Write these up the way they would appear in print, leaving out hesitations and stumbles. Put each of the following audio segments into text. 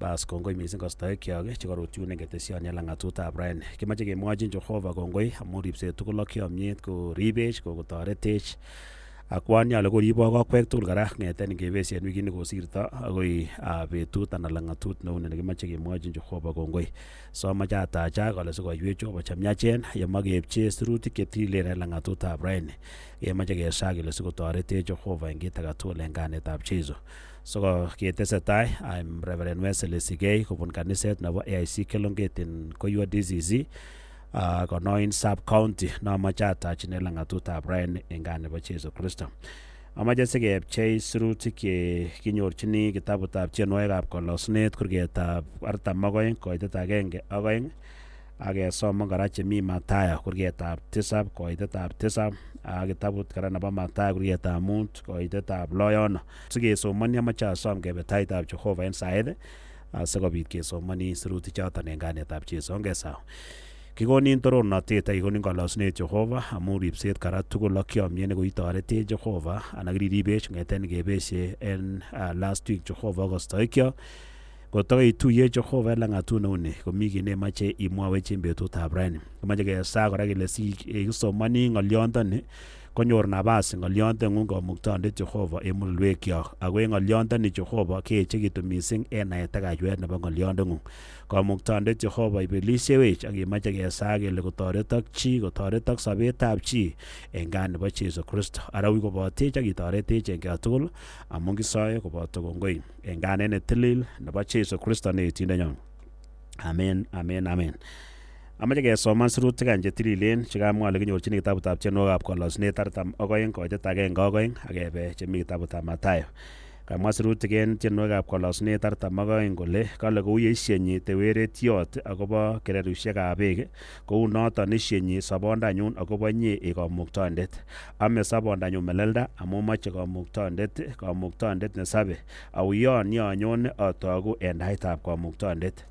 Bas, kongoi mising kastoekyok chekorutyun en ketesioni en lang'atutab raini. Kimoche kemwochin Jehova kongoi amun ripset tugul ak chomyet koribech kotoretech ak kwani ale koribok okwek tugul kora ng'eten ngebesye en wikit nekosirto akoi betut anan lang'atut neu ni nekimoche kemwochin Jehova kongoi. So amoche atachak ale sikoiwech Jehova chemiachen yemoche kepchee sirutik chetililen en lang'atutab raini. Kemoche kesaa kele sikotoretech Jehova en kit agetugul en kainetab Jesu. So ketesetai, I'm Reverend Wesley Sigei kobun kaniset nebo AIC Kelonget in Koiwa DCC, Konoin Sub County, nomoche atachin en lang'atutab raini en kain nebo Jesu Kristo. Amache sikepchei sirutik che kinyorchini kitabutab tienwogikab kolosnet kurgetab 42 koitet 1 ak 2, ak kesoman kora chemi Mathayo kurgetab 7 koitetab 7, ak kitabut kora nebo Mathayo kurgetab 5 koitetab 6 yono. Sikesomoni amoche asom kebe taitab Jehova en saet asikobit kesomoni sirutik choton en kainetab Jesu. Ongesao. Kikonin torornotet ak kikonin kolosnet, Jehova, amun ripset kora tugul ak chomyet nekoitoretech, Jehova, anan kiriribech ng'eten kebesye en last week, Jehova, ak kostoekyok kotokeituye, Jehova, en lang'atut neu ni komi kit nemoche imwowech en betutab raini. Kimoche kesaa kora kele si kisomoni ng'olyondoni konyor nabas ng'olyondeng'ung, Kamuktaindet Jehova, en mulwekyok. Ako en ng'olyondoni, Jehova, keechekitu mising en naet ak kaiywet nebo ng'olyondeng'ung. Kamuktaindet Jehova, ibelisiewech ak imoche kesaa kele kotoretok chi, kotoretok sobetab chi en kain nebo Jesu Kristo. Ara ui kobotech ak itoretech en tugul amun kisoe koboto kongoi en kainet netilil nebo Jesu Kristo ne etindenyon. Amen, amen, amen. Amache kesoman sirutik any chetililen chekamwa ale kinyorchini kitabutab tienwogikab kolosnet 42 koitet 1 ak 2, ak kebe chemi kitabutab Mathayo. Kamwa sirutik en tienwogikab kolosnet 42 kole kale kou ye isyenyi teweretiot akobo kererusiekab beek, kou noton isyenyi sobondanyun akobo inye, e Kamuktaindet. Ame sobondanyun melelda amun moche Kamuktaindet, Kamuktaindet nesobe. Auyon yeanyone atogu en taitab Kamuktaindet?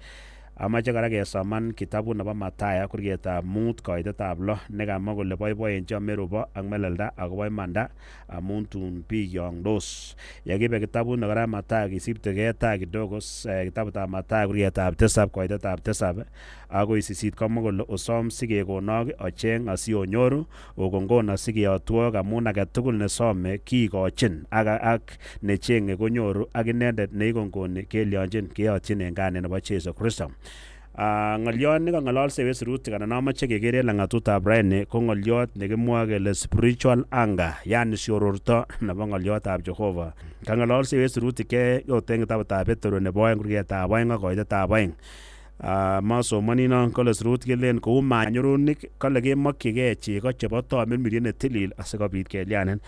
Amache kora kesoman kitabut nebo Mathayo kurgetab 5 koitetab 6 nekamwa kole boiboen cheome rubo ak melelda akobo imanda amun tun biyongdos. Yekibe kitabut ne kora Mathayo kisipte tai kidogo, kitabutab Mathayo kurgetab 7 koitetab 7 akoi 8, komwa kole osom sikekonok, ocheng asionyoru, okongon asikeyotwok, amun agetugul nesome kikochin, ak nechenge konyoru, ak inendet neikongoni kelyonchin keyotyin en kainet nebo Jesu Kristo. Ng'olyot nekong'ololsewech sirutik anan amoche keker en lang'atutab raini ko ng'olyot nekimwoe kele spiritual hunger, yani siororto nebo ng'olyotab Jehova. Kang'ololsewech sirutik che ot en kitabutab Petero nebo 2 kurgetab 2 ak koitetab 2. Masomoni non. Kole sirutik kelen kou manyurunik, kole kemokyigei chego chebo tomirmiriet netilil asikobit kelyanen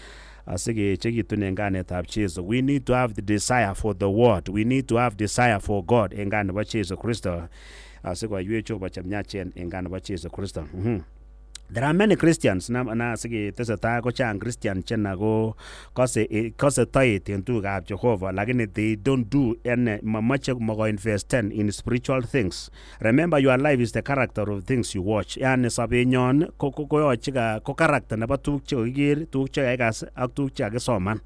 asikeechekitun en kainetab Jesu. We need to have the desire for the word. We need to have desire for God en kain nebo Jesu Kristo asikoiwech Jehova chemiachen en kain nebo Jesu Kristo. There are many Christians na sikitesetai kochang Christian che na ko kose toet en tugukab Jehova, lakini they don't do any, mamoche mokoinvesten in spiritual things. Remember, your life is the character of things you watch. Yani sobenyon koyoche ko character nebo tuguk che kokiker, tuguk che kakikas ak tuguk che kakisoman.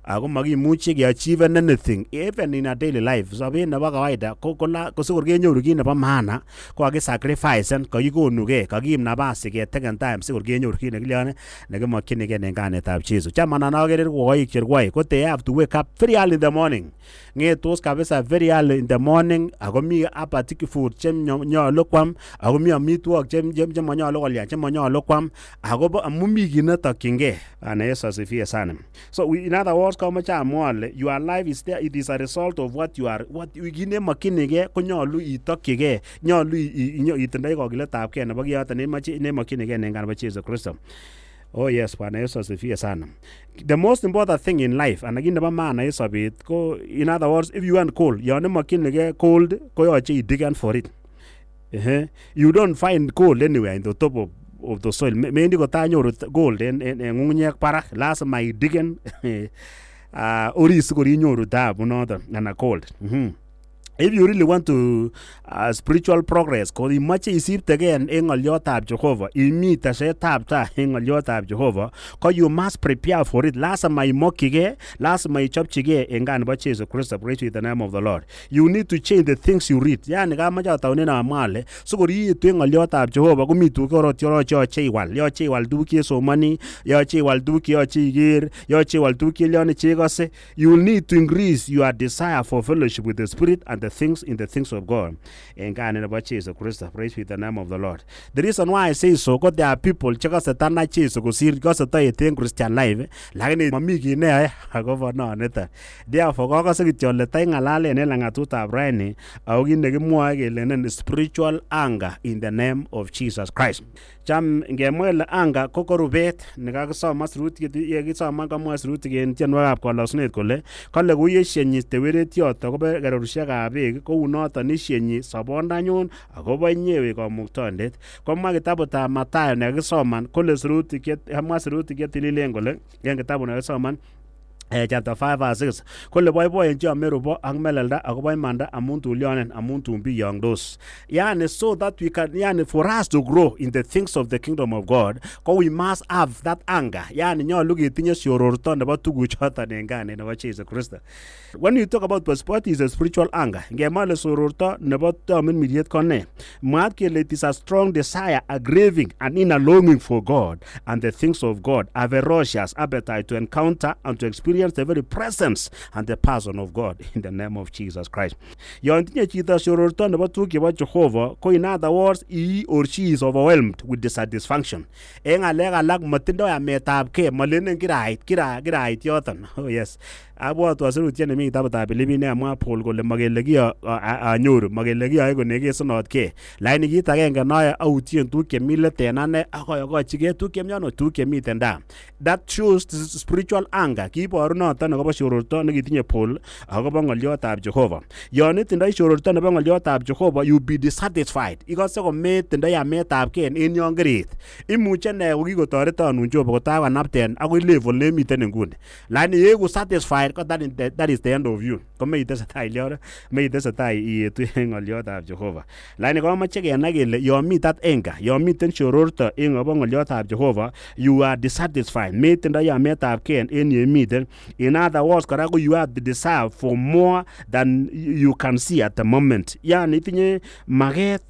Ako makimuchi keachieven anything even in a daily life, sobet nebo kawaida, ko sikor kenyoru kit nebo maana ko kakisacrificen, kakikonugei, kakiib nabasi keteken time sikor kenyoru kit nekilyone nekimokyinigei en kainetab Jesu. Cham anan akere rwoik cherwoe ko they have to wake up very early in the morning, ng'etos kabisa very early in the morning, ako mi appetite food che nyolu kwam, ako mi amitwogik chemonyolu kolya chemonyolu kwam akobo amun mi kit netokyingei. Bwana Yesu asifiwe sana. So we, in other words, kamoche amwa ale your life is there, it is a result of what you are, what kit nemokyinigei konyolu itokyigei, nyolu itindoi kokiletab nebo kiyoton nemoche nemokyinigei en nebo Jesu Kristo. Oh yes, Bwana Yesu asifiwe sana. The most important thing in life anan kit nebo maana en sobet ko, in other words, if you want gold, yon imokyinigei gold koyoche idigen for it. You don't find gold anywhere in the top of the soil. Mendi kotanyoru gold en ng'ung'unyek barak, lazima idigen orit sikor inyoru dhahabu noton anan gold. If you really want to spiritual progress, ko imoche isiptegei en ng'olyotab Jehova, imi tesetab tai en ng'olyotab Jehova, ko you must prepare for it. Lazima imokyigei, lazima ichopchigei en gaa nebo Jesu Kristo. Praise be the name of the Lord. You need to change the things you read. Yani kamache ataunen amwa ale sikor iitu en ng'olyotab Jehova komi tuguk cheyoche iwal. Yoche iwal tuguk chesomoni, yoche iwal tuguk cheyoche iker, yoche iwal tuguk chelyone chekose. You need to increase your desire for fellowship with the Spirit and the things in the things of God. En gaa nebo Jesu Kristo. Praise be the name of the Lord. The reason why I say so, ko there are people chekose tanai Jesu kosir kose toet en Christian life, lakini mami kiy neyoe akobo noniton. Therefore, kokose kityo ale taing'alalen en lang'atutab raini ako kit nekimwoe kelenen spiritual anger in the name of Jesus Christ. Cham ngemwa kele anger ko rubet nekakisoman sirutik, yekisoman komwoe sirutik en tienwogikab kolosunet kole kole koyeshenyi teweretiot akobo kererushekab beek, kounoton ishenyi sobondanyun akobo inye we kamuktaindet. Komwa kitabutab Mathayo nekakisoman kole sirutik, kamwa sirutik chetililen kole en kitabut nekakisoman chapter 5 verse 6 kole boiboen cheome rubo ak melelda akobo imanda amun tulyonen amun tun biyongdos. Yani so that we can, yani for us to grow in the things of the kingdom of God, ko we must have that anger. Yani nyolu ketinye shororto nebo tuguchoton en kainet nebo Jesu Kristo. When you talk about what is a spiritual anger, ngemwa le sororto nebo tamirmiriet ko ne? Mwaat kele it is a strong desire, a craving and inner longing for God and the things of God, a ferocious appetite to encounter and to experience the very presence and the person of God in the name of Jesus Christ. Yon tinye chito shororto nebo tuguk chebo Jehova, ko in other words, he or she is overwhelmed with dissatisfaction. En ng'alek alak motindoi yametabgei, molenen kirait, kirait yoton. Oh yes. Abwatwa sirutiet nemi kitabutab Filipinik nemwa Paul kole makele ki anyoru, makele ki aeku nekesunotkei, lakini kit agenge noyoe autyen tuguk chemi let en ane ak ayokochigei tuguk chemi ano, tuguk chemiten taa. That shows spiritual anger. Kiboru noton akobo shororto nekitinye Paul akobo ng'olyotab Jehova. Yon itindoi shororto nebo ng'olyotab Jehova, you be dissatisfied. Ikose kometindoi yametabgei en yon kirit. Imuche ne kokikotoretonun Jehova kotakonapten akoi level nemiten inguni. Lakini yeeku satisfied ko that is the end of you. Komeitesetai ilyon, meitesetai ietu en ng'olyotab Jehova. Lakini komoche kenai kele yon mi that anger, yon miten shororto en akobo ng'olyotab Jehova, you are dissatisfied. Metindoi yametabgei en yemiten. In other words kora ko you have the desire for more than you can see at the moment. Yani itinye maket,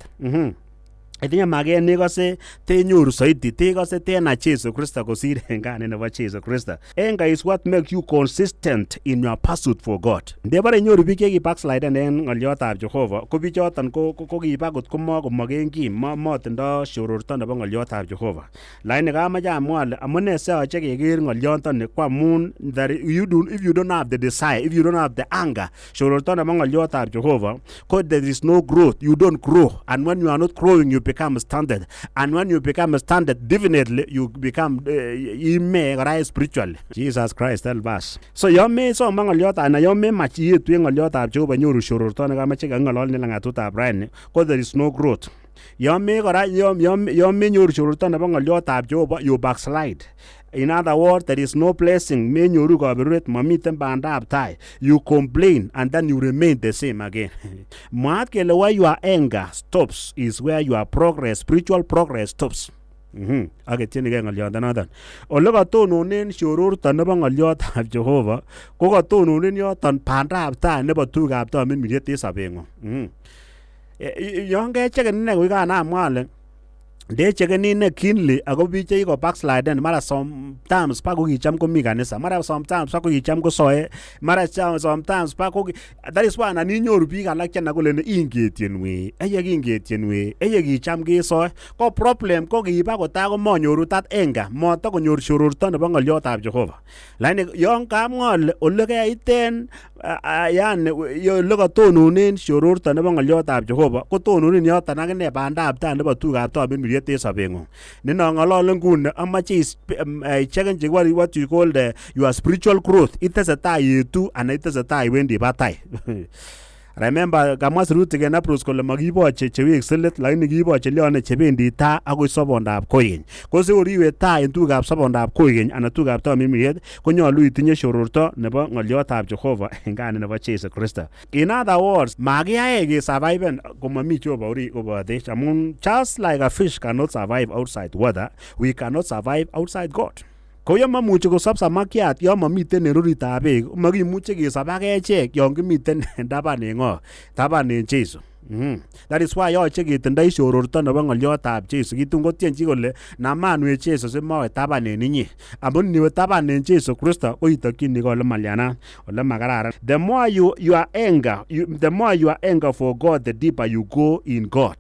itinye maket nekose tenyoru soiti, tekose tenai Jesu Kristo kosir en kainet nebo Jesu Kristo. Anger is what makes you consistent in your pursuit for God. Ndebore inyoru biik cheki backsliden en ng'olyotab Jehova, ko bichoton ko kiba kot komokomoken kiy, motindo shororto nebo ng'olyotab Jehova. Lakini kamache amwa ale amune siyoche keker ng'olyondoni ko amun that you do, if you don't have the desire, if you don't have the anger, shororto nebo ng'olyotab Jehova, ko there is no growth, you don't grow, and when you are not growing, you become stunted, and when you become stunted, definitely you become ime kora spiritually. Jesus Christ help us. So yon mesoman ng'olyot anan yon memach ietu en ng'olyotab Jehova nyoru shororto nekamoche kaking'olol en lang'atutab raini, ko there is no growth. Yon me kora yon menyoru shororto nebo ng'olyotab Jehova, you backslide. In other words, there is no blessing. Menyoru kaberuret, mamiten bandab tai. You complain and then you remain the same again. Mwaat kele where your anger stops is where your progress, spiritual progress stops. Aketyenigei ng'olyondo noton. Ole katononen shororto nebo ng'olyotab Jehova, ko katononen yoton bandab tai nebo tugukab tamirmiriet en sobeng'ung. Yon kecheken ine koikanamwa ale ndechekeni ine keenly ako biik chekiko backsliden, mara sometimes pa kokicham komi kanisa, mara sometimes pa kokicham kosoe, mara sometimes pa ko that is why anan inyoru biik alak chena kolene ingetien we, eye kingetien we, eye kicham kesoe. Ko problem ko kiba kotakomonyoru that anger, motokonyor shororto nebo ng'olyotab Jehova. Lakini yon kamwa ale ole keiten, yani ole katononen shororto nebo ng'olyotab Jehova, kotononen yoton akine bandab tai nebo tugukab tamirmiriet en sobeng'ung. Nenong'olole nguni amache icheken chekibore what you call the your spiritual growth, itesetai ietu anan itesetai iwendi batai. Remember, kamwa sirutik en Hebrews kole makiboche chewekse let lakini kiboche lione chebendi taa akoi sobondab koikeny. Ko sikor iwe taa en tugukab sobondab koikeny anan tugukab tamirmiriet konyolu itinye shororto nebo ng'oliotab Jehova en kanet nebo Jesu Kristo. In other words, makiyaech kesurviven komami Jehova orit kobotech amun just like a fish cannot survive outside water, we cannot survive outside God. Ko yon mamuchi kosop samakiat yon mamiten en oritab beek, makimuche kesop ak echek yon kimiten taban en ng'o? Taban en Jesu. That is why yoche ketindoi shororto nebo ng'oliotab Jesu. Kitun kotien chi kole naman we Jesu simowe taban en inye. Amun niwe taban en Jesu Kristo ko itokyinige ole malyanat, ole makararan. The more you your anger, you, the more your anger for God, the deeper you go in God.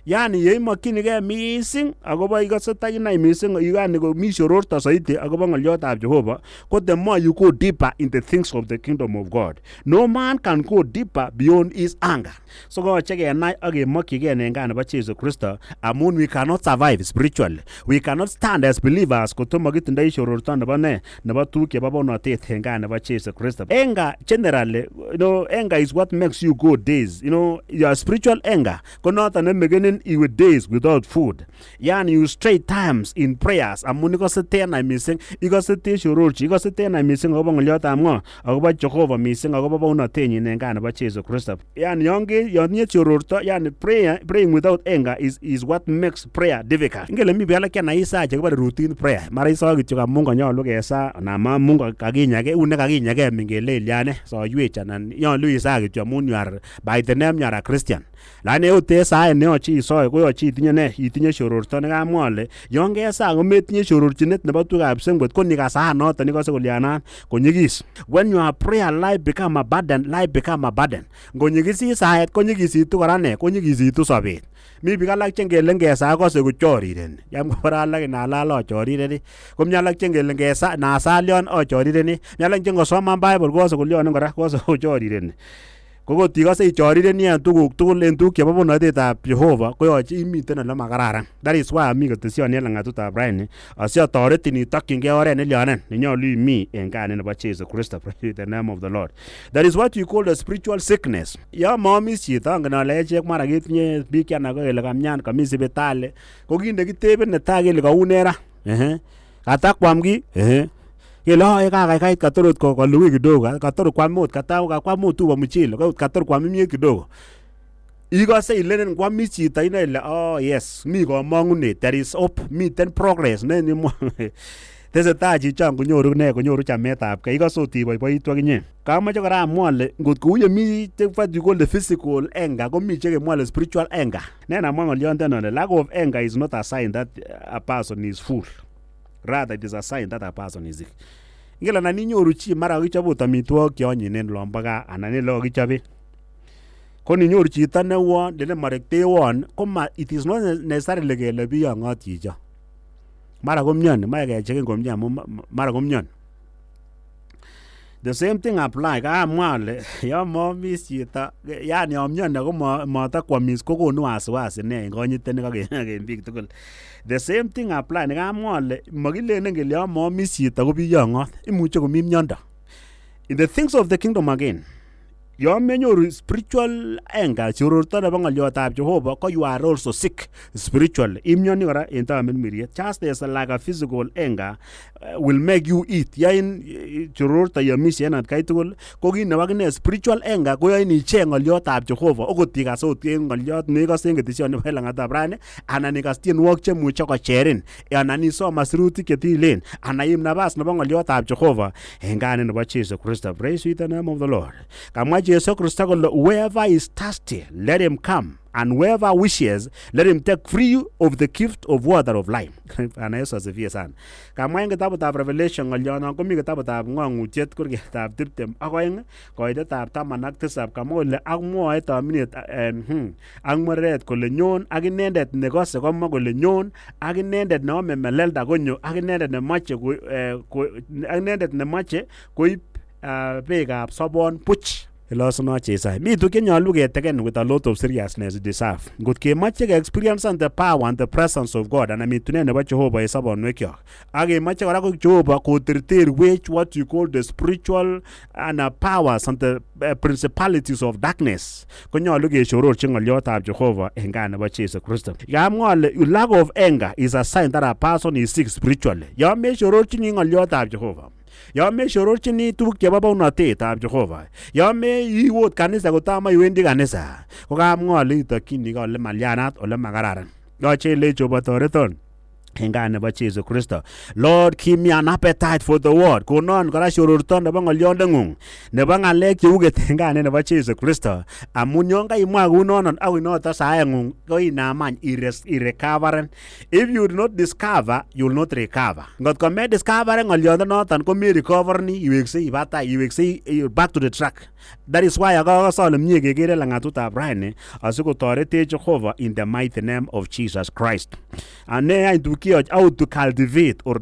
Yani yeimokyinigei mising akobo ikose takinai mising yani komi shororto soiti akobo ng'oliotab Jehova ko the more you go deeper in the things of the kingdom of God. No man can go deeper beyond his anger. So koyoche kenai ak kemokyigei en gaa nebo Jesu Kristo amun we cannot survive spiritually. We cannot stand as believers koto makitindoi shororto nebo ne nebo tuguk chebo bonotet en gaa nebo Jesu Kristo. Anger generally, anger is what makes you go days. Your spiritual anger ko noton nemekenin iwe days without food. Yani you stray times in prayers amun ikose tenai mising, ikose teshororchi, ikose tenai mising akobo ng'oliotab ng'o? Akobo Jehova mising, akobo bounotenyin en gaa nebo Jesu Kristo. Yani yon ke yon tinye chororto, yani prayer, praying without anger is what makes prayer difficult. Ngele mi biik alak chena isaa chekibore routine prayer. Mara isoe kityok amun konyolu kesaa anan amun kakinyake, une kakinyake ngele ilyane soiwech anan nyolu isaa kityok amun you are by the name you are a Christian. Lakini ot en saet neyoche isoe koyoche itinye ne? Itinye shororto nekamwa ale yon kesaa kometinye shororchinet nebo tugukab sengwet ko nikasaat noton ikose kolyanat konyigis. When your prayer life become a burden, life become a burden. Ngonyikisit saet konyikisitu kora ne? Konyikisitu sobet. Mi biik alak che ngele ngesaa kokose kochorireni. Yam kobore alak inalal achorireni. Komi alak che ngele ngesa nasal yon achorireni. Mi alak che ngosoman Bible kokose kolyonen kora kokose kochorireni. Ko kot ikose ichorireni en tuguk tugul en tuguk chebo bonotetab Jehova koyoche imiten ole makararan. That is why ami ketesioni en lang'atutab raini asiotoretin itokyingei oret nelyonen nenyolu imi en kanet nebo Jesu Kristo. Praise the name of the Lord. That is what you call the spiritual sickness. Yon maamis chito angen ale echek mara ketinye biik chana kele kamyan kami sipitali ko kit nekitebe netai kele kaune ra? Katakwam kiy? Kele oh kakaikait kator ot kolugui kidogo, kator kwam ot kakwam ot tubo mchele, kator kwam kimyet kidogo. Ikose ilenen ngwamis chito inoe ile oh yes, mi komong'unet, there is hope, miten progress ne tesetai chichon konyoru ne konyoru chametabgei, ikose ot iboiboitu akinye. Kamoche kora amwa ale ngot kou yemi what you call the physical anger komi chekemwoe ale spiritual anger. Nen amwa ng'olyondet ale lack of anger is not a sign that a person is full. Rather it is a sign that a person is sick. Ngele anan inyoru chi mara kakichop ot amitwogik cheonyiny en olonbo gaa anan ele kakichoben. Ko ninyoru chito neuon lelen morektewon koma it is not necessarily kele biyong'ot chichon. Mara komioni, moe kecheken komie amun mara komioni. The same thing apply, kaamwa ale yon maamis chito, yani yon mioni ako matakwamis kokonu wasiwasi nia en konyitenik ak en biik tugul. The same thing apply nekamwa ale makilenen kele yon maamis chito kobiyong'ot, imuche komi miondo. In the things of the kingdom again, yon menyoru spiritual anger, chororto nebo ng'oliotab Jehova ko you are also sick spiritually. Imioni kora en tamirmiriet. Just as like a physical anger will make you eat. Yoin chororto iomisie en atkai tugul ko kit nebo akine spiritual anger koyoin icheng ng'oliotab Jehova okot ikas ot en ng'oliot nekose en ketesiot nebo lang'atab rani anan ikas tienwogik chemuche kocherin anan isoman sirutik chetililen anan iib nabas nebo ng'oliotab Jehova en kanet nebo Jesu Kristo. Praise be the name of the Lord. Kamwa Jesu Kristo kole whoever is thirsty let him come and whoever wishes let him take free of the gift of water of life. Bwana Yesu asifiwe sana. Kamwa en kitabutab Revelation ng'olionon komi kitabutab ng'ong'utiet kurgetab 22 koitetab 17 kamwa kole ak mwoe tominet ak mureret kole nyon ak inendet nekose komwa kole nyon ak inendet neome melelda konyo ak inendet nemoche ak inendet nemoche koib beekab sobon buch. Ilosunot Jesu. Mi tuguk chenyolu keteken with a lot of seriousness deserve. Ngot kemoche ke experience the power and the presence of God anan mitunet nebo Jehova en sobonwekyok ak kemoche kora ko Jehova koterterwech what you call the spiritual and powers and the principalities of darkness konyolu keshororchi ng'olyotab Jehova en kaa nebo Jesu Kristo. Kamwa ale lack of anger is a sign that a person is sick spiritually. Yon meshororchini ng'olyotab Jehova, yon meshororchini tuguk chebo bounotetab Jehova, yon meiwot kanisa kotama iwendi kanisa, ko kamwa ale itokyinikee ole malyanat ole makararan. Yoche ilei Jehova toreton en kaa nebo Jesu Kristo. Lord, give me an appetite for the word. Konon kora shororto nebo ng'olyondeng'ung nebo ng'alek cheuket en kainet nebo Jesu Kristo. Amun yon kaimwa kounonon akoi noto saeng'ung ko inam any irecoveren. If you do not discover, you will not recover. Ngot ko mediscoveren ng'oliondonoton ko merecovereni, iweksei iba tai, iweksei back to the track. That is why akakose ale mie kekere lang'atutab raini asikotoretech Jehova in the mighty name of Jesus Christ. Ane any tuguk cheyoche how to cultivate or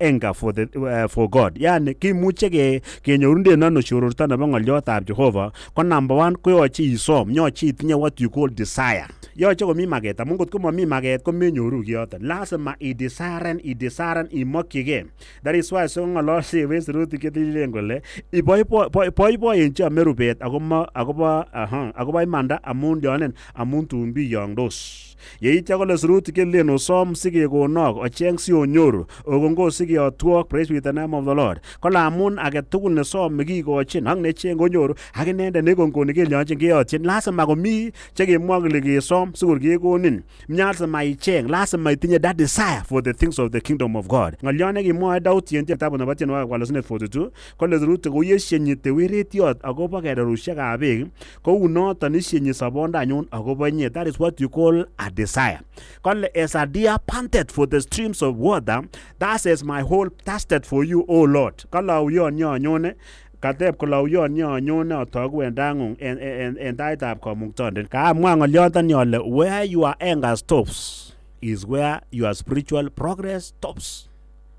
anger for the for God. Yani kimuche ke kenyorunden ano shororto nebo ng'oliotab Jehova ko number one koyoche isom, yoche itinye what you call desire. Yoche komi maket amun ngot ko momi maket komenyoru kiyoton. Lazima idesiren, idesiren imokyigee. That is why sikong'ololsewech sirutik chetililen kole iboiboen cheome rubet akobo aha akobo imanda amun lyonen amun tun biyongdos. Yeitya kole sirutik chetililen osom sikekonok, ocheng sionyoru, okongos sikeyotwok, praise be the name of the Lord. Kole amun agetugul nesome kikochin ak necheng konyoru ak inendet nekongoni kelyonchin keyotyin. Lazima komi chekemwoe kole kesom sikor kekonin. Lazima icheng, lazima itinye that desire for the things of the kingdom of God. Ng'oliot nekimwoe Daudi en kitabut nebo tienwogik Walosunet 42 kole sirutik koyeshenyi teweretiot akobo kererusiekab beek kou noton ishenyi sobondanyun akobo inye. That is what you call a desire. Kole as a deer panted for the streams of water, thus is my whole thirsted for you, O Lord. Kole auyon anyone kateb kole auyon anyone atoku en tang'ung en taitab kamuktaindet. Kaamwa ng'oliondoni ale where your anger stops is where your spiritual progress stops.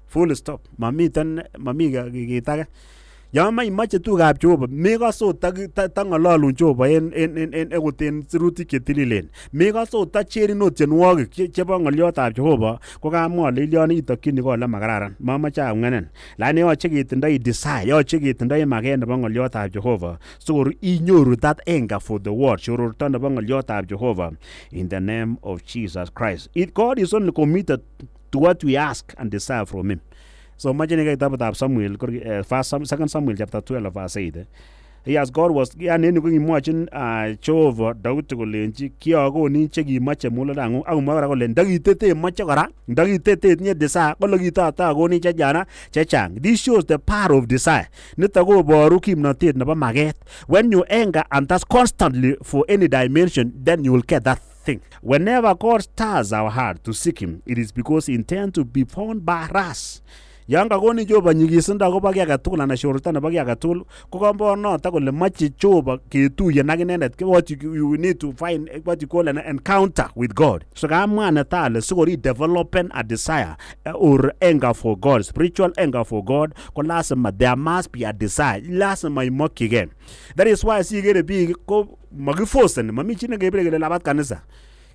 Full stop. Mamiten mami kit age. Yon imoche tugukab Jehova mekose ot tang'ololun Jehova en okot en sirutik chetililen. Mekose ot tacherin ot tienwogik chebo ng'oliotab Jehova ko kamwa ale ilion itokyini ole makararan. Momoche aung'anin. Lakini yoche ketindoi desire, yoche ketindoi maket nebo ng'oliotab Jehova sikor inyoru that anger for the word, shororto nebo ng'oliotab Jehova in the name of Jesus Christ. It, God is only committed to what we ask and desire from him. So moche ni kitabutab Samuel, first, second Samuel chapter 12 verse 8. Yes, God was yani en yu kokimwochin Jehova Daudi kolenchi kiakonin chekimoche muguleldangung ak komwa kora kole ndakitetemoche kora ndakitetetinye desire kole kitatakonin chechang chechang. This shows the power of desire. Nitok koboru kimnotet nebo maket. When you anger and thirst constantly for any dimension, then you will get that thing. Whenever God stirs our heart to seek him, it is because he intends to be found by us. Yon kakonin Jehova nyikisindo akobo kiy agetugul anan shororto nebo kiy agetugul ko kombonoto kole moche Jehova ketuyen ak inendet what you need to find what you call an encounter with God. So kamwa netai ale sikor idevelopen a desire or anger for God, spiritual anger for God, ko lazima there must be a desire. Lazima imokyigei. That is why sikere biik ko makifoseni, mami chi nekebire kele labat kanisa.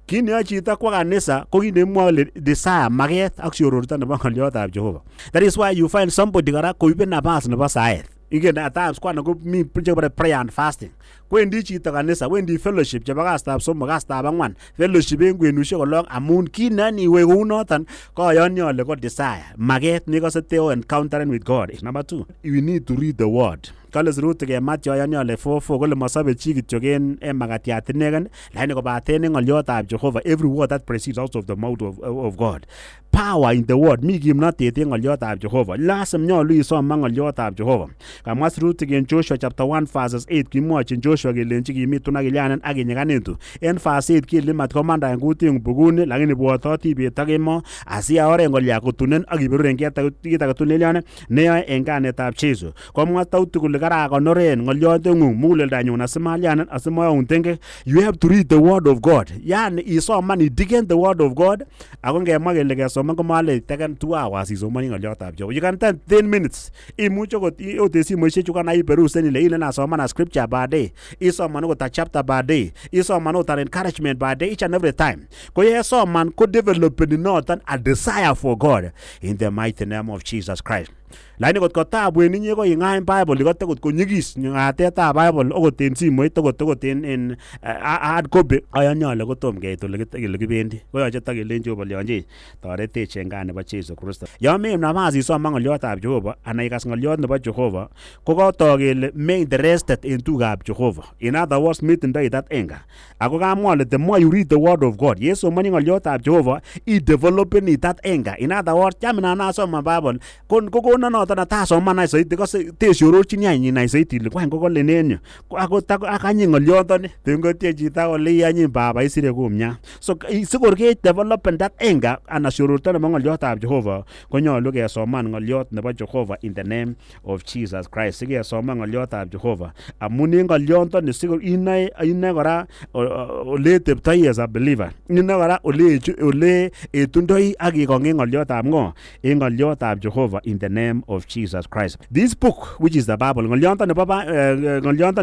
Kit neyoe chito kwo kanisa ko kit nemwoe kole desire, maket ak shororto nebo ng'oliotab Jehova. That is why you find somebody kora koibe nafas nebo saet. Igen at times kwana komi chekibore prayer and fasting. Kwendi chito kanisa, wendi fellowship chebo kastab somok, kastab ang'wan, fellowship en kwenushek olong amun kit neyoin iwe kounoton koyoni ale ko desire, maket nekose teo encountering with God. Number two, you need to read the word. Kole sirutik en Matthew ayoni ale 4:4 kole mosobe chi kityok en makatiat inegen lakini kobaten en ng'oliotab Jehova, every word that proceeds out of the mouth of God. Power in the word, mi kimnotet en ng'oliotab Jehova. Lazim nyolu isoman ng'oliotab Jehova. Kamwa sirutik en Joshua chapter 1 verses 8 kimwochin Joshua kelenchi kimitun ak ilyanen ak inyikanitu. En verse 8 kele mat komanda en kuting'ung bukuni lakini bwototi bet ak kemo asiya oret kolya kotunen ak iberuren kit agetugul nelyonen neyoe en kainetab Jesu. Komwa Daudi kole karakonoren ng'olyondeng'ung muguleldanyun asimalyanen asimayoun tengek. You have to read the word of God. Yani isoman idigen the word of God. Ako ngemwa kele kesoman komale teken 2 hours isomoni ng'olyotab Jehova. You can take 10 minutes. Imuch okot ot en simoishek chukan iperusen ile ile nasoman a scripture per day. Isoman okot a chapter per day. Isoman okot an encouragement per day, each and every time. Ko yesoman ko developeni noton a desire for God in the mighty name of Jesus Christ. Lakini kot ko tabu en inye ko ing'any Bible ikote kot konyigis ng'atetab Bible okot en simoit, okot en hard copy, ayoni ale kotom keit ole kibendi. Koyoche takelei Jehova lyonjech toretech en kaa nebo Jesu Kristo. Yon meib nafas isoman ng'olyotab Jehova anan ikas ng'olyot nebo Jehova, ko kotok kele me interested en tugukab Jehova. In other words, metindoi that anger. Ako kamwa ale the more you read the word of God, yesomoni ng'olyotab Jehova, idevelopeni that anger. In other words, cham nan asoman Bible, kokonon noton atasoman any soiti, kose teshororchini any inai soiti ile kwany kokole en yu akot ak anyiny ng'olyondoni. Tun kotye chito kole ii anyiny baba, isire kumyat. So sikor kedevelopen that anger anan shororto nebo ng'olyotab Jehova, konyolu kesoman ng'olyot nebo Jehova in the name of Jesus Christ. Sikesoman ng'olyotab Jehova amun en ng'olyondoni sikor inoe kora ole teptoi as a believer, inoe kora ole etundoi ak ikong en ng'olyotab ng'o, en ng'olyotab Jehova in the name of Jesus Christ. This book, which is the Bible, ng'olyondo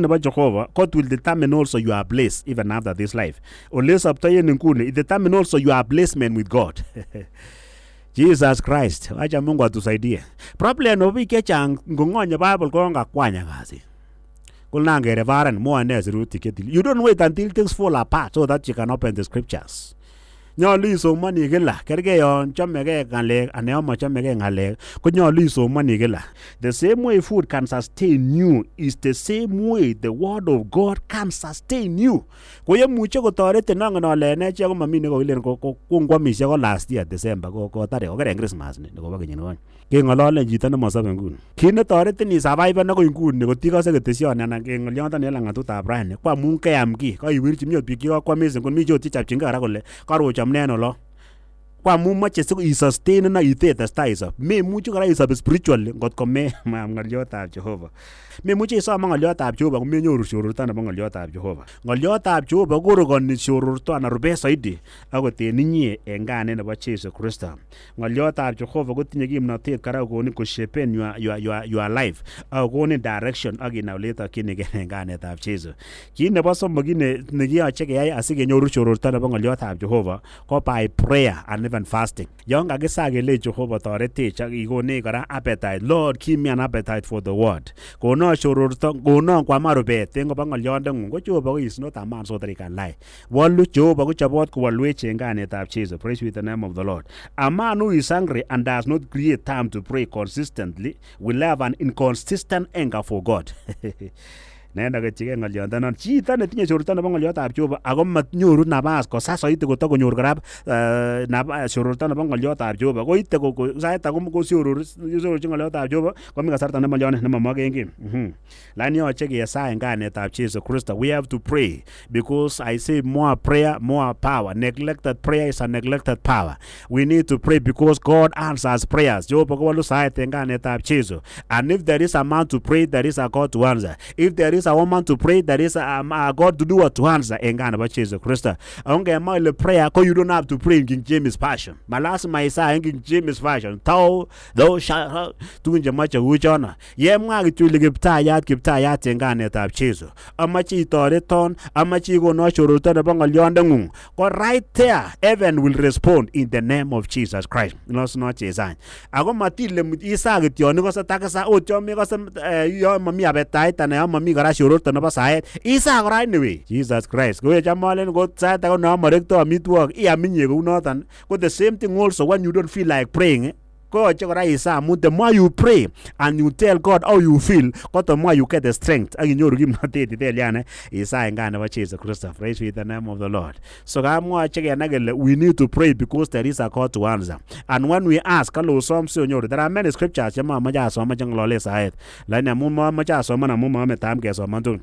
nebo Jehova, God will determine also your place even after this life. Ole sobtoi en nguni, it determine also your placement with God. Jesus Christ, wacha Mungu atusaidie. Problem nebo biik chechang ngong'onye Bible ko kakwanya kasit. Kole ngerevaren mwoe ne sirutik chetil. You don't wait until things fall apart so that you can open the scriptures. Nyolu isomoni kila, kergei yon chomegei ng'alek anan yon mochomegei ng'alek, konyolu isomoni kila. The same way food can sustain you is the same way the word of God can sustain you. Ko yemuche kotoretin, angen ale en echek komomi nekokilen kongwomisie ko last year December ko kotare koker en Christmas ni nekobo kenyini konye. Keng'ololen chito nemosobe nguni. Kit netoretin isurviven akoi nguni kotikose ketesioni anan ng'olyondoni en lang'atutab raini ko amun keam kiy, koiwirchi. Mi ot biik chekokwomis nguni, mi chot chechopchingei kora kole karochomne en olo. Ko amun moche si isustainen ak itetestai isob. Memuchi kora isob spiritually ngot ko meam ng'olyotab Jehova. Memuche isoman ng'olyotab Jehova komenyoru shororto nebo ng'olyotab Jehova. Ng'olyotab Jehova korokoni shororto anan rubet soiti akot en inye en kanet nebo Jesu Kristo. Ng'olyotab Jehova kotinye kimnotet kora kokonin koshapen your life ak kokonin direction ak inai ole itokyinikei en kanetab Jesu. Kit nebo somok, kit nekiyoche keyai asikenyoru shororto nebo ng'olyotab Jehova ko by prayer and even fasting. Yon kakisa kelei Jehova toretech ak ikonech kora appetite. Lord, give me an appetite for the word. Konon shororto, konon kwama rubet en kobo ng'olyondeng'ung. Ko Jehova ko is not a man so that he can lie. Wolu Jehova kochobot kowolwech en kanetab Jesu. Praise be the name of the Lord. A man who is hungry and does not create time to pray consistently will have an inconsistent anger for God. Nenda ketchigei ng'oliondonon. Chito netinye shororto nebo ng'oliotab Jehova ako manyoru nafas kosas soiti kotokonyor kora shororto nebo ng'oliotab Jehova, koite sait age kosiororchin ng'oliotab Jehova, komi kasarta nemolyone nemomoken kiy. Lakini yoche kesaa en kainetab Jesu Kristo. We have to pray because I say more prayer, more power. Neglected prayer is a neglected power. We need to pray because God answers prayers. Jehova kowolu saet en kainetab Jesu. And if there is a man to pray, there is a God to answer. If there is a woman to pray, there is a God to do what, to answer en kainet nebo Jesu Kristo. Ako ngemwa ile prayer ko you don't have to pray in King James Version. Malasima isaa en King James Version. Thou, thou shall, tugun chemoche kou chono. Yemwa kityo ile Kiptayat, Kiptayat en kainetab Jesu. Amache itoreton, amache ikonon shororto nebo ng'olyondeng'ung. Ko right there, heaven will respond in the name of Jesus Christ. Ilosno chesany. Ako matile isaa kityo yon ikose takisa, ot yon mekose yon mami appetite anan yon mami kora shororto nebo saet, isaa kora anyway. Jesus Christ. Ko cham alen ko sait age non morekto amitwogik, iam inye kou noton. Ko the same thing also when you don't feel like praying, koyoche kora isaa amun the more you pray and you tell God how you feel, ko the more you get the strength ak inyoru kimnotet itelyane isaa en kaa nebo Jesu Kristo. Praise be the name of the Lord. So kamwoche kenai kele we need to pray because there is a God to answer. And when we ask, kale osom si onyoru. There are many scriptures chemamoche asoman cheng'olole saet. Lakini amun mamoche asoman amun moome time kesoman tugul.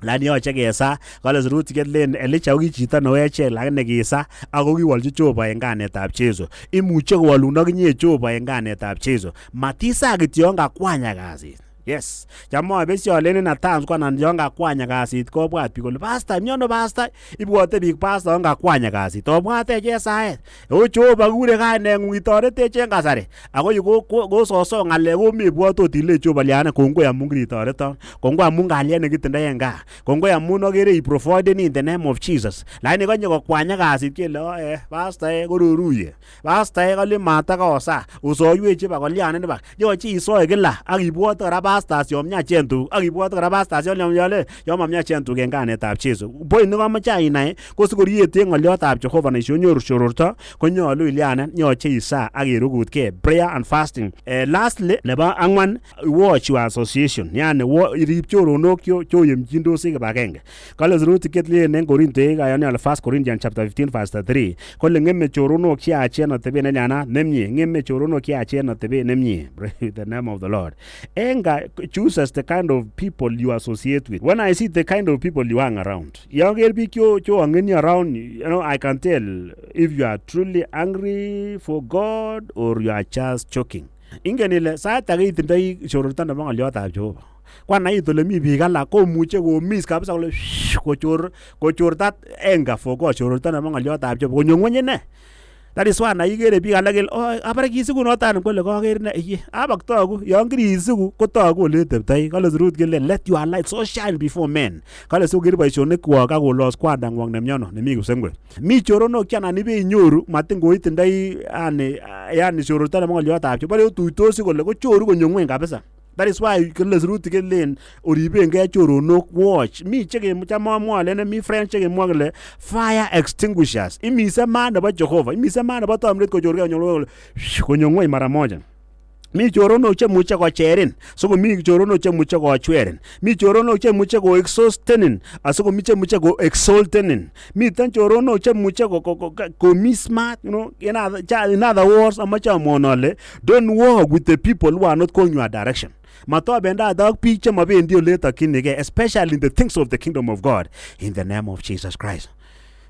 Lakini yoche kesa. Kole sirutik len Elijah ko ki chito neu echek lakini kisa ako kiwolchi Jehova en kainetab Jesu. Imuche kowolun akinye Jehova en kainetab Jesu. Matisa kityo yon kakwanya kasit. Yes. Cham abesyo alen en at times ko anan yon kakwanya kasit kobwat biik kole pastor miano pastor? Ibwote biik pastor yon kakwanya kasit. Obwatech en saet. O Jehova kikure kaineng'ung itoretech en kasari. Ako yu kososo ng'alek komebwote ot ile Jehova liane kongoi amun kiritoreton. Kongoi amun kalyet nekitindoi en gaa. Kongoi amun okere iprovideni in the name of Jesus. Lakini konye kokwanya kasit kele oh eh pastor eh kororuye. Pastor eh kolen matakaosa. Osoiwech iba kolianin iba. Yoche isoe kila ak ibwote kora pastors yon miachen tuguk ak ibwote kora pastors yon mamiachen tuguk en kainetab Jesu. Point nekomoche inai ko sikor ietu en ng'olyotab Jehova na isionyoru shororto konyolu ilianen yoche isaa ak irugutkei prayer and fasting. Lastly nebo ang'wan watch your association yani rib choronok choyemchindosi kibagenge. Kole sirutik chetililen en Korintoek ayoni ale 1 Corinthians chapter 15 verse 3 kole ng'eme choronok cheyachen atebet neliana nemie ng'eme choronok cheyachen atebet nemie. Praise the name of the Lord. Anger chooses the kind of people you associate with. When I see the kind of people you hang around, yoker biik choang'eni around, you know, I can tell if you are truly angry for God or you are just joking. Ingen ile sait age itindoi shororto nebo ng'olyotab Jehova. Kwanait ole mi biik alak komuche komis kabisa kole kochor kochor that anger for God shororto nebo ng'olyotab Jehova konyo ng'weny ine. That is why ikere biik alak kele oh abare kisiku noton kole koker ine iye abak togu yon kirisiku kotogu ole iteptoi. Kole sirut kele let your light so shine before men. Kole sikoker boisionikwok ak kolos kwandangwong nemiono nemi kipsengwet. Mi choronok che anan ibeinyoru matin koitindoi yani shororto nebo ng'olyotab Jehova bore otuitosi kole kochoru konyo ng'weny kabisa. That is why kole sirutik kelen oribengei choronok watch. Mi checham amwoe alen mi friends chekemwoe kole fire extinguishers. Imise maat nebo Jehova, imise maat nebo tomret kochorgei konyo kole konyo ng'weny mara moja. Mi choronok chemuche kocherin sikomi choronok chemuche kochwerin. Mi choronok chemuche koexhaustenin asikomi chemuche koexaltenin. Miten choronok chemuche komis maat, you know, in other words amoche amwaun ale don't walk with the people who are not going your direction. Matobendate ak biik chemobendi oletokyinigei especially in the things of the kingdom of God in the name of Jesus Christ.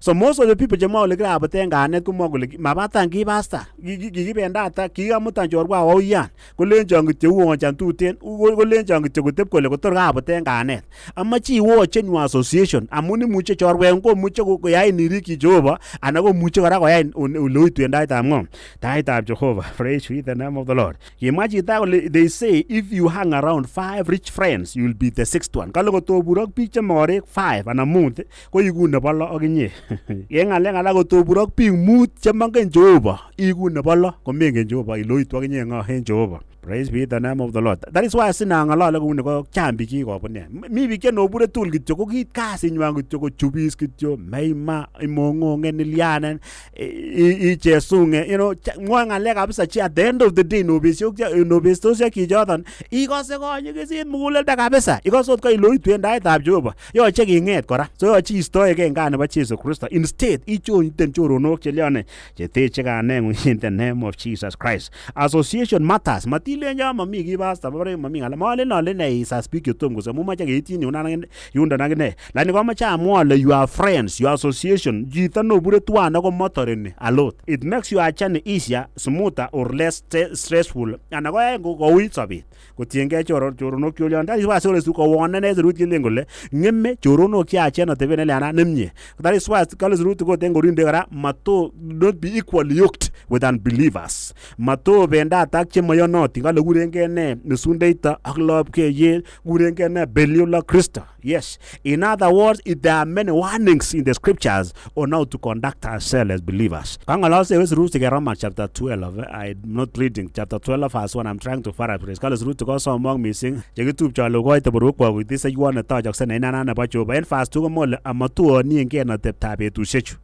So most of the people chemwoe kole kirabut en kanet komwoe kole mabatan ki pastor kikibendate kikamutan chorwa awo uyan kolenchon kityo uonchan tuten kolenchon kityo kotep kole kotor kabut en kanet. Amoche iwochen your association amun imuche chorweng'ung komuche koyain irikyi Jehova anan komuche kora koyain oleuitu en taitab ng'o? Taitab Jehova. Praise be the name of the Lord. Kimwa chito kole they say if you hang around 5 rich friends you will be the sixth one. Kole kotobur ak biik chemokorek 5 anan mut ko iku nebo lo ak inye. En ng'alek alak kotobur ak biik mut chemongen Jehova iku nebo lo komengen Jehova iloitu ak inye ng'o en Jehova. Praise be the name of the Lord. That is why sinang'alale kouni ko chang biik chekikobun nia. Mi biik che nobure tugul kityo ko kit kasinywan kityo kochubis kityo meima imong'ong'en ilianen ichesunge you know mwoe ng'alek kabisa che at the end of the day nobestosi ak chichoton ikose konyikisit muguleldo kabisa. Ikose ot koiloitu en taitab Jehova. Yoche king'et kora. So yoche istoege en kaa nebo Jesu Kristo. Instead ichonten choronok chelione cheteche kaneng'ung in the name of Jesus Christ. Association matters. Matilenchon momi kiy pastor bore momi ng'alek. Molen ale ne isas biik chetom kosich amun moche keityin yundon akine. Lakini komoche amwa ale your friends, your association, chito nobure tuan komotoreni a lot. It makes your journey easier, smoother or less stressful. Anan koyain kouit sobet kotiengei choronok cholion. That is why sikole kowonen en sirut kelen kole ng'eme choronok cheyachen atebet neliana nemie. That is why kole sirutik ot en Korintho kora mato not be equally yoked with unbelievers. Matobendat ak chemoyonotin kole kurengei ne misundeito ak lopkeiyet, kurengei ne Belial ak Kristo. Yes. In other words, there are many warnings in the scriptures on how to conduct ourselves as believers. Kang'ololsewech sirutik en Romans chapter 12. I'm not reading chapter 12 verse 1. I'm trying to paraphrase. Kole sirutik kosomok missing chekitupche ale okoite borwekwok koityi seiwot netochokse neinanat nebo Jehova. En verse 2 komwoe kole amatuoniengei ateptab betusiechu.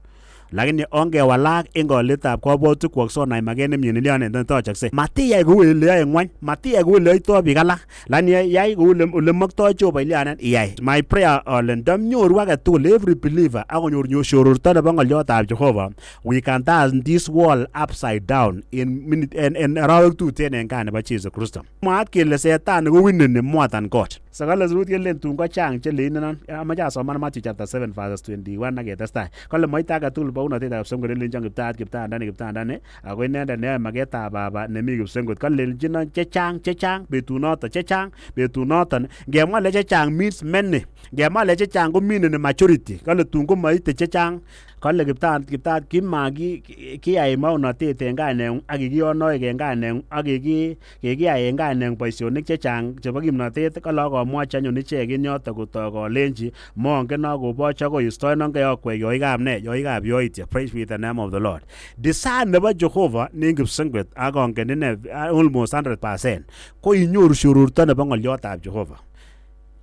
Lakini ongewalak en koletab kabwotutikwok sonai maket nemie nelione netochokse. Matiyai kou eleyoe ng'wony, matiyai kou eleyoito biik alak, lakini yai kou olemoktoi Jehova ilianen iyai. My prayer ale ndamnyoru agetugul every believer akonyor shororto nebo ng'olyotab Jehova, we can turn this world upside down in minute en arawek tuten en kaa nebo Jesu Kristo. Mwaat kele setani kowineni more than God. So kole sirut kelen tun kochang cheleinenon. Amoche asoman Matthew chapter 7 verses 21 ak ketestai. Kole moite agetugul bounotetab kipsengwet nelenchon kiptayat kiptayandani kiptayandani ako inendet neyoe maketab baba nemi kipsengwet. Kalenjinon chechang chechang betunoton chechang betunoton. Ngemwa le chechang means many. Ngemwa le chechang ko meaning majority. Kale tun komoite chechang. Kale kiptayat kiptayat kimaki kiyai maunotet en kaineng'ung ak kikiyonoik en kaineng'ung ak kikiyai en kaineng'ung boisionik chechang chebo kimnotet. Kale akomwochi anyun ichek en yoton kotok alenji mongen akoboch akoi istoenongei okwek yoikab ne yoikab yoityo. Praise be the name of the Lord. Design nebo Jehovah ne kipsengwet ak angen ine almost 100% ko inyoru shororto nebo ng'olyotab Jehovah.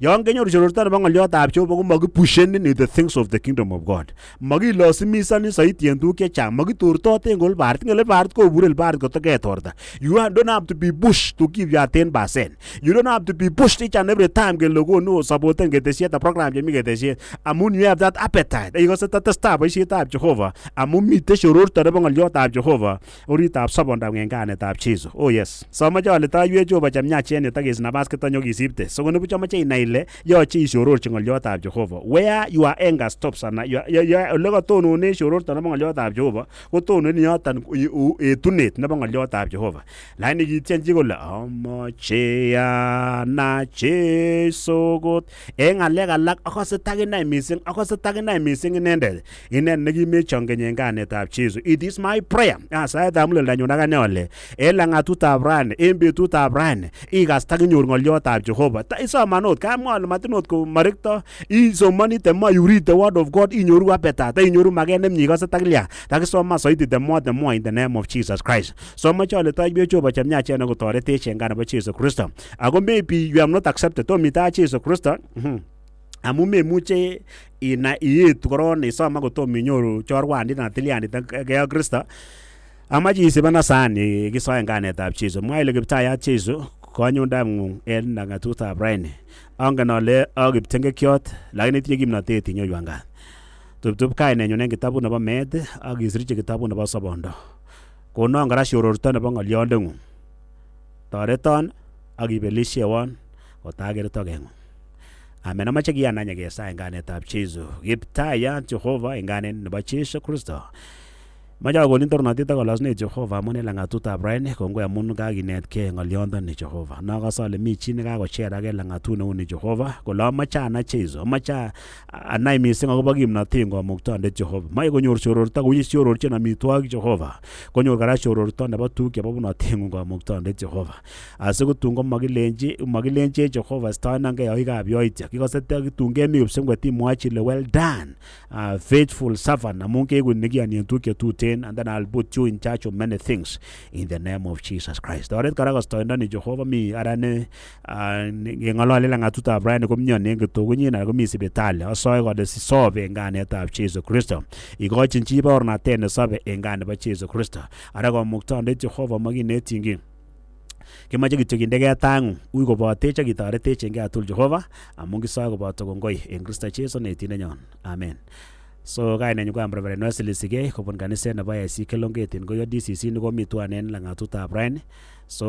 Yon kenyoru shororto nebo ng'olyotab Jehova ko makipushenin in the things of the kingdom of God. Makilasimisani saiti en tuguk chechang, makitortoten ko olbarit, ingen olbarit kobure olbarit kotoketorta. You don't have to be pushed to give your 10%. You don't have to be pushed each and every time kele konu supporten ketesiet ak program chemi ketesiet amun you have that appetite. Ikose tatestai boisietab Jehova amun miten shororto nebo ng'olyotab Jehova oritab sobondang'ung en kainetab Jesu. Oh yes. So amoche ale toiwech Jehova chemiachen yu takesich nabas kitanyokisipte. So konibuch amoche inai ile yoche ishororchi ng'olyotab Jehova. Where your anger stops ana ole katononen shororto nebo ng'olyotab Jehova kotononi yoton etunet nebo ng'olyotab Jehova. Lakini kitien chi kole amoche anai Jesu kot en ng'alek alak akose takinai mising, akose takinai mising inendet. Inendet nekimechon keny en kainetab Jesu. It is my prayer. Saetab muguleldanyun akane ale en lang'atutab rani, en betutab rani, ikas takinyor ng'olyotab Jehova. Isoman ot, kamwa ale matin ot ko marikto, isomoni the more you read the word of God, inyoru appetite, inyoru maket nemie ikose takilya, takisoman soiti the more in the name of Jesus Christ. So amoche ale toiwech Jehova chemiachen akotoretech en nebo Jesu Kristo. Ako maybe you have not accepted, tom itach Jesu Kristo, amun memuche inai ietu koron isom akot inyoru chorwandit anan tilyandit ak Kristo. Amache isibena saani kisoe en kainetab Jesu. Mwa ile kiptayat Jesu konyundam en lang'atutab raini. Angen ale a kiptengekiot lakini itinye kimnotet inyoiwan kat. Tuptup kainenyun en kitabut nebo meet ak isirchi kitabut nebo sobondo. Konon kora shororto nebo ng'olyondeng'ung. Toreton ak ibelishewon kotaker tokeng'ung. Amen. Amache kiyan any kesaa en kainetab Jesu. Kiptayat Jehova en kainet nebo Jesu Kristo. Moche akonin tornotet ak kolosnet Jehova amun en lang'atutab raini kongoi amun kakinetkei ng'olyondoni Jehova. Nokose ale mi chi nekakocherak en lang'atut neu ni Jehova kole amoche anai Jesu, amoche anai mising akobo kimnotengung Kamuktaindet Jehova. Moche konyor shororto kou yeshororchin amitwogik Jehova. Konyor kora shororto nebo tuguk chebo bounotengung Kamuktaindet Jehova. Asikotun komakilenchech Jehova istoenongei yoikab yoityo. Kikose tun kemi kipsengwet imwochi ile well done, faithful servant amun keku nekiyoni en tuguk chetuten and then I'll put you in charge of many things in the name of Jesus Christ. Toret kora kostoindoni Jehova mi ara ne ngeng'olole lang'atutab raini komioni en kitokunyin anan komi sipitali. Asoe kole sobe en kainetab Jesu Kristo. Ikochin chi baornatet nesobe en kain nebo Jesu Kristo. Ara Kamuktaindet Jehova makinetyin kiy. Kimoche kityo kindegei tang'ung. Ui kobotech ak itoretech en kiy tugul Jehova amun kisoe koboto kongoi en Kristo Jesu netindenyon. Amen. So kainenyun ko Reverend Wesley Sigei kobun kaniset nebo AIC Kelonget en Koyo DCC nekomi tuan en lang'atutab raini. So